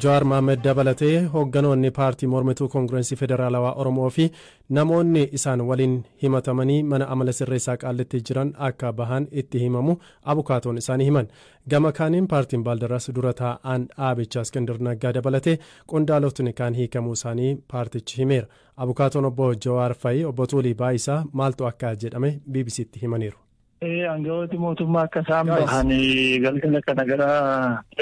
Jawaar Mohaammed dabalatee hoogganoonni paartii mormituu Koongirensii Federaalawaa Oromoo fi namoonni isaan waliin himatamanii mana amala sirreessaa Qaallitti jiran akka bahan itti himamu abukaatoon isaanii himan. Gama kaaniin paartiin Baaldaraas dura taa'aan dhaabichaa Iskindir Naggaa dabalatee qondaalotni kaan hiikamuu isaanii paartichi himeera. Abukaatoon obbo Jawaar fa'i obbo Tuulii Baayisaa maaltu akka jedhame BBCtti himaniiru. Aangawooti mootummaa akka isaan bahanii galgala kana gara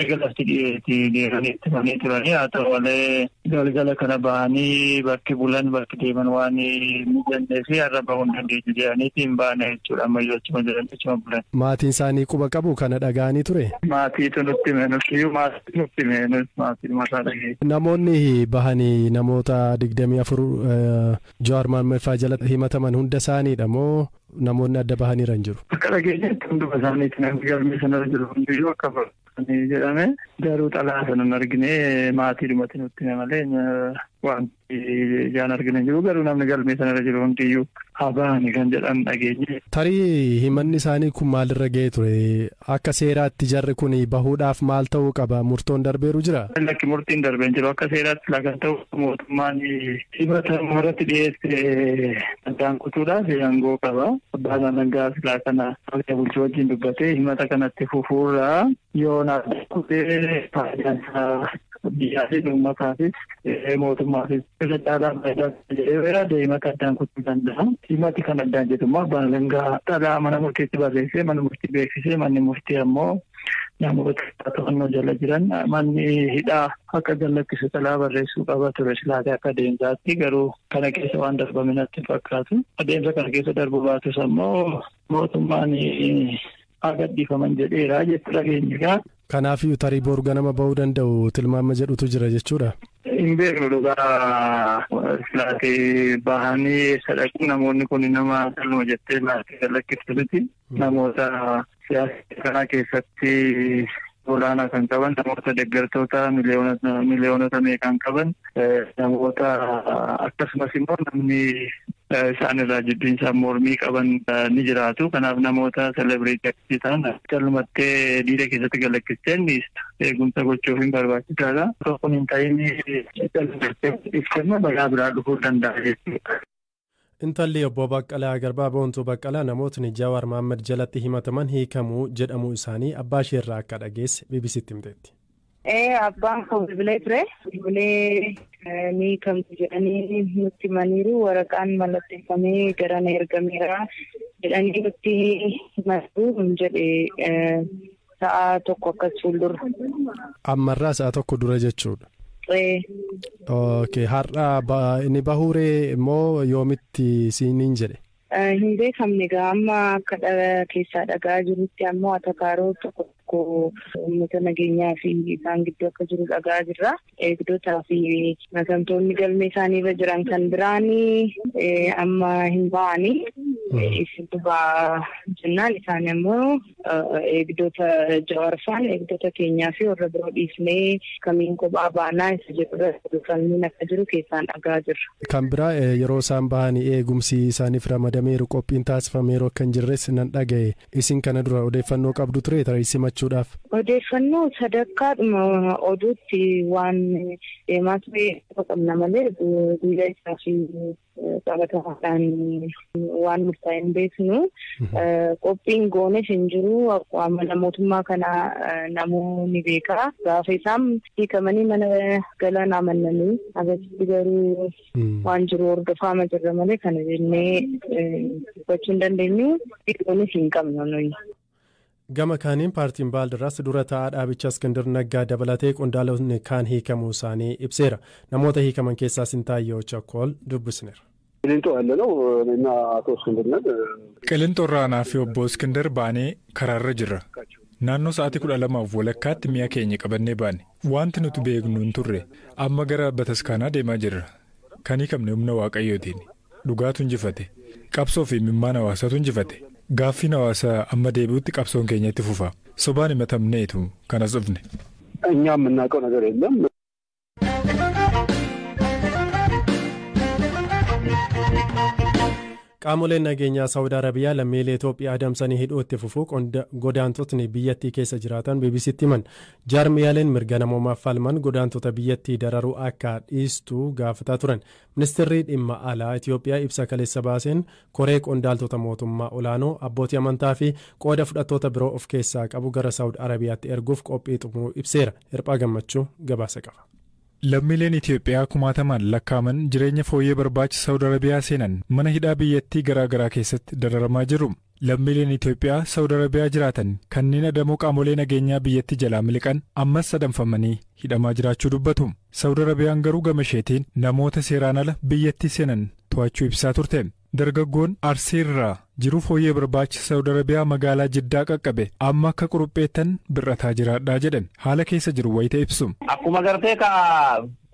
galatti dhiyeessanii itti himanii turanii, haa ta'u malee galgala kana bahanii bakki bulan bakki deeman waan mijannee fi har'a bahuu hin dandeenyu jedhaniiti hin baane jechuudha. Ammayyuu achuma jiran, achuma bulan. Maatiin isaanii quba qabu kana dhaga'anii ture? Maatiitu nutti hime, nutti maatii nutti hime, maatii mataa dhagee. Namoonni bahanii namoota 24 Jawaar Mohaammed fa'aa jala himataman hunda isaaniidha moo namoonni adda bahaniiran jiru? Akka dhageenyetti hunduma isaaniiti, namni galmee sanarra jiru hundiyyuu akka bahanii jedhame, garuu xalaa sana hin argine, maatiidhumatti nutti hime malee wanti ijaan argine jiru, garuu namni galmee sanarra jiru hundiyyuu haa bahanii kan jedhan dhageenye. Tarii himanni isaanii kun maalirra ga'ee ture? Akka seeraatti jarri kun bahuudhaaf maal ta'uu qaba? Murtoon darbeeru jira? Lakki, murtiin darbee jiru. Akka seeraatti kan ta'u mootummaan himata irratti dhiyeesse addaan kutuudhaaf aangoo qaba. Abbaan alangaa silaa kana bulchuu wajjin dubbatee himata kanatti fufuurraa yoo addaan kutee faayidaan isaa biyyaafis uummataafis mootummaafis irra caalaa faayidaa jedhee yaada himata addaan kutuu danda'a. Himati kan addaan jedhu immoo abbaan alangaa xalaa mana murtiitti barreessee mana murtii beeksisee, manni murtii ammoo namoota to'annoo jala jiran manni hidhaa akka gallakkisu xalaa barreessuu qaba ture silaatee akka adeemsaatti, garuu kana keessa waan darbame natti hin fakkaatu. Adeemsa kana keessa darbuu baatus ammoo mootummaan haa gadhiifaman jedheera jechuu dhageenya. Kanaafiyyuu tarii boru ganama bahuu danda'u tilmaama jedhutu jira jechuudha. Hin beeknu dhugaa, silaatee bahanii eessa dhaqu? Namoonni kun nama caluma jettee laatee gallakkiftu miti. Namoota siyaasa kanaa keessatti olaanaa kan qaban, namoota deeggartoota miliyoonota meeqaan qaban, namoota akkasumas immoo namni isaan irraa jibbiinsa mormii qaban ni jiraatu. Kanaaf namoota celebrity akkasii ta'an callumattee diida keessatti gallakkistee dhiista. Eegumsa gochuuf hin barbaachisaadha. Kun hin ta'in callumattee dhiifte balaa biraa dhufuu danda'a jechuudha. Intalli obbo Baqqalaa Garbaa Boontuu Baqqalaa namootni Jawaar Mohaammed jalatti himataman hiikamuu jedhamuu isaanii abbaa isheerraa akka dhageesse BBCtti himteetti. Abbaan koo bilbilee ture. Bilbilee ni hiikamtu jedhanii nutti himaniiru. Waraqaan mallatteeffamee gara na ergameera jedhanii nutti himaniiru hin jedhe sa'a 1 akkas fuuldura. Ammarraa sa'a 1 dura jechuudha. Okay, har'a inni bahuuree immoo yoomitti siiniin jedhe? Hin beekamne egaa, amma akka keessaa dhagaa jirutti ammoo atakaaroo tokko tokko uummata nageenyaa fi isaan gidduu akka jiru dhagaa jirra. Eegdotaa fi makamtoonni galmee isaaniirra jiran kan biraanii amma hin ba'anii. Isintu ba'a jennaan isaan immoo eegdota Jawaarfaan eegdota keenyaa fi warra biroo dhiisnee kamiin kophaa baanaa isa jedhurra falmiin akka jiru keessaan dhagaa jirra. Kan biraa yeroo isaan bahanii eegumsi isaaniif ramadameeru, qophiin taasifameeru akka hin jirres nan dhagaye. Isin kana dura odeeffannoo qabdu ture tarii simachuudhaaf? Odeeffannoo sadarkaadhuma oduutti waan deemaa ture qabna malee guyyaa isaa fi qabatamaadhaan waan murtaa'e hin beeknu. Qophiin goones hin jiru. Amala mootummaa kana namuu ni beeka. Gaafa isaan hiikamanii mana galan amannanii akkasitti, garuu waan jiru hordofaama jirra malee kana jennee dubbachuu hin dandeenyu. Goones hin qabnu nuyi. Gama kaaniin paartiin Baaldaraas dura taa'aa dhaabicha Iskindir Naggaa dabalatee qondaalotni kaan hiikamuu isaanii ibseera. Namoota hiikaman keessaa Sintaayyoo Chakkool dubbisneera. ቂሊንጦ ያለ ነው እኔና አቶ እስክንድር ነን። Qilinxoo irraa anaa fi obbo Iskindar baanee karaarra jirra. Naannoo sa'aatii 12:30tti mi'a keenya qabannee baane. Wanti nuti beeknu hin turre. Amma gara bataskaanaa deemaa jirra. Kan hiikamne humna Waaqayyootiin. Dhugaatu injifate. Qabsoo fi imimmaan hawaasaatu injifate. Gaaffiin hawaasaa amma deebi'utti qabsoon keenya itti fufa. Sobaan himatamneetu kanas dhufne. እኛ የምናውቀው ነገር የለም። Qaamoleen nageenyaa Saawud Arabiyaa lammiilee Itoophiyaa adamsanii hidhuu itti fufuu godaantotni biyyattii keessa jiraatan BBCtti himan. Jaarmiyaaleen mirga namoomaaf falman godaantota biyyattii dararuu akka dhiistu gaafataa turan. Ministeerri dhimma alaa Itoophiyaa ibsa kaleessa baaseen koree qondaaltota mootummaa olaanoo, abbootii amantaa fi qooda fudhattoota biroo of keessaa qabu gara Saawud Arabiyaatti erguuf qophii xumuruu ibseera. Hirphaa Gammachuu gabaasa qaba. Lammiileen Itoophiyaa kumaatamaan lakkaa'aman jireenya fooyyee barbaacha Saawud Arabiyaa seenan mana hidhaa biyyattii garaa garaa keessatti dararamaa jiru. Lammiileen Itoophiyaa Saawud Arabiyaa jiraatan kanneen adamoo qaamolee nageenyaa biyyattii jalaa miliqan ammas adamfamanii hidhamaa jiraachuu dubbatu. Saawud Arabiyaan garuu gama isheetiin namoota seeraan ala biyyattii seenan to'achuu ibsaa turte. Dargaggoon Arsiirraa jiruu fooyyee barbaacha Saawud Arabiyaa magaalaa Jiddaa qaqqabe amma akka qurupheettan bir'ataa jiraadhaa jedhe haala keessa jiru wayita ibsu. Akkuma gartee ka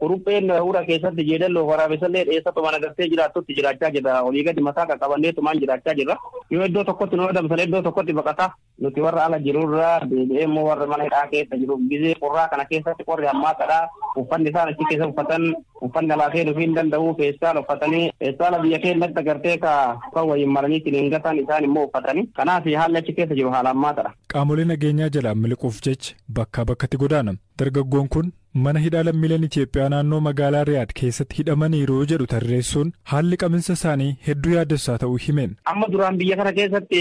qurupheen hura keessatti jeedaloo waraabessallee dheessatuma agartee jiraattutti jiraachaa jirra. Olii gadi mataa qaqqabanneetumaan jiraachaa jirra. Yoo iddoo tokkotti nu adamsan iddoo tokkotti baqataa nuti warra ala jirurraa deebi'ee immoo warra mana hidhaa keessa jiru gizee qorraa kana keessatti qorri hammaataadha. Uffanni isaan achi keessa uffatan uffanni alaa seenuu hin danda'u, feestaala uffatanii feestaala biyya keenyatti agartee ka kan waliin maranii ittiin gatan isaan immoo uffatanii, kanaaf haalli achi keessa jiru haala hammaataadha. Qaamolee nageenyaa jalaa miliquuf jecha bakkaa bakkatti godaana. Dargaggoon kun mana hidhaa lammiileen Itoophiyaa naannoo magaalaa Riyaad keessatti hidhamaniiru jedhu tarreessuun haalli qabinsa isaanii hedduu yaaddessaa ta'uu hime. Amma duraan biyya kana keessatti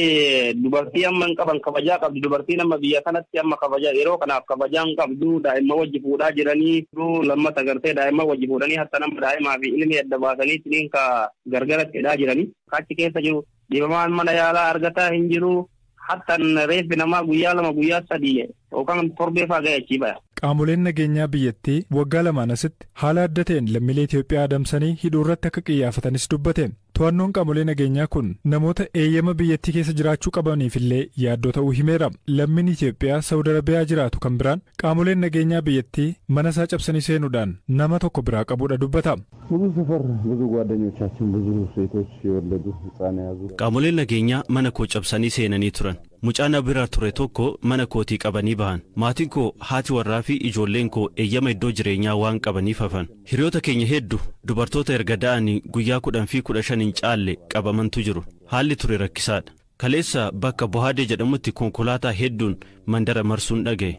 dubartii amma hin qaban kabajaa qabdu, dubartiin amma biyya kanatti amma kabajaa yeroo kanaaf kabajaa hin qabdu, daa'imman wajji fuudhaa jiranii, lammata agartee daa'imman wajji fuudhanii hatta nama daa'imaa fi ilmi adda baasanii ittiin ka gargaratti hidhaa jiranii. Achi keessa jiru dhibamaan mana yaalaa argataa hin jiru. Hattan reeffi namaa guyyaa 2 guyyaa 3 yookaan torbee fa'aa ga'e achii baya. Qaamoleen nageenyaa biyyattii waggaa lamaan asitti haala adda ta'een lammiilee Itoophiyaa adamsanii hidhuu irratti akka qiyyaafatanis dubbate. To'annoon qaamolee nageenyaa kun namoota eeyyama biyyattii keessa jiraachuu qabaniifillee yaaddoo ta'uu himeera. Lammiin Itoophiyaa Saawud Arabiyaa jiraatu kan biraan qaamoleen nageenyaa biyyattii mana isaa cabsanii seenuudhaan nama tokko biraa qabuudha dubbata. ብዙ ሰፈር ብዙ ጓደኞቻችን ብዙ ሴቶች የወለዱ ህፃን የያዙ Qaamoleen nageenyaa mana koo cabsanii seenanii turan. Mucaa na bira ture tokko mana kootii qabanii bahan. Maatiin koo, haati warraa fi ijoolleen koo eeyyama iddoo jireenyaa waan qabaniif hafan. Hiriyoota keenya hedduu dubartoota erga da'anii guyyaa 10 fi 15 hin caalle qabamantu jiru. Haalli ture rakkisaadha. Kaleessa bakka Bohaadee jedhamutti konkolaataa hedduun mandara marsuun dhagaye.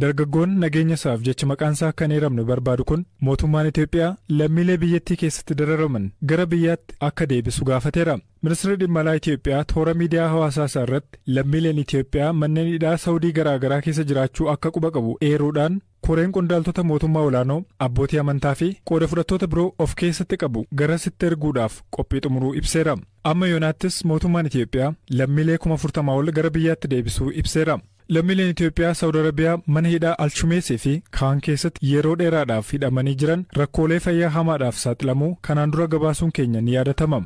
Dargaggoon nageenya isaaf jecha maqaan isaa akka hin eeramne barbaadu kun mootummaan Itoophiyaa lammiilee biyyattii keessatti dararaman gara biyyaatti akka deebisu gaafateera. Ministeerri dhimma alaa Itoophiyaa toora miidiyaa hawaasaa isaa irratti lammiileen Itoophiyaa manneen hidhaa Saawudii garaa garaa keessa jiraachuu akka quba qabu eeruudhaan koreen qondaaltota mootummaa olaanoo, abbootii amantaa fi qooda fudhattoota biroo of keessatti qabu garasitti erguudhaaf qophii xumuruu ibseera. Amma yoonaattis mootummaan Itoophiyaa lammiilee 40,000 ol gara biyyaatti deebisuu ibseera. Lammiileen Itoophiyaa Saawud Arabiyaa mana hidhaa Alshumeesii fi kaan keessatti yeroo dheeraadhaaf hidhamanii jiran rakkoolee fayyaa hamaadhaaf saaxilamuu kanaan dura gabaasuun keenya ni yaadatama.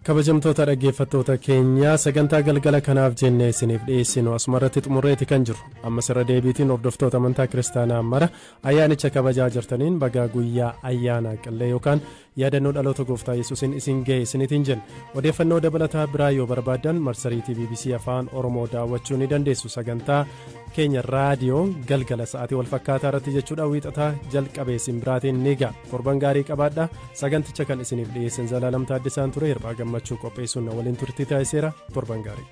Kabajamtoota dhaggeeffattoota keenyaa, sagantaa galgala kanaaf jennee isiniif dhiyeessinu asumarratti xumurreeti kan jiru. Ammas irra deebiitiin hordoftoota amantaa kiristaanaa mara ayyaanicha kabajaa jirtaniin bagaa guyyaa ayyaana qillee yookaan yaadannoo dhaloota gooftaa Yesuusin isin ga'e isinitiin jenna. Odeeffannoo dabalataa biraa yoo barbaaddan marsariitii BBC Afaan Oromoo daawwachuu ni dandeessu. Sagantaa keenya raadiyoo galgala sa'aatii wal fakkaataa irratti jechuudha wiixataa jalqabee isin biraatiin ni ga'a. Torban gaarii qabaadha. Saganticha kan isiniif dhiyeessan Zalaalam Taaddasaan ture. Hirphaa Gammachuu qopheessuun na waliin turtii taasiseera. Torban gaarii.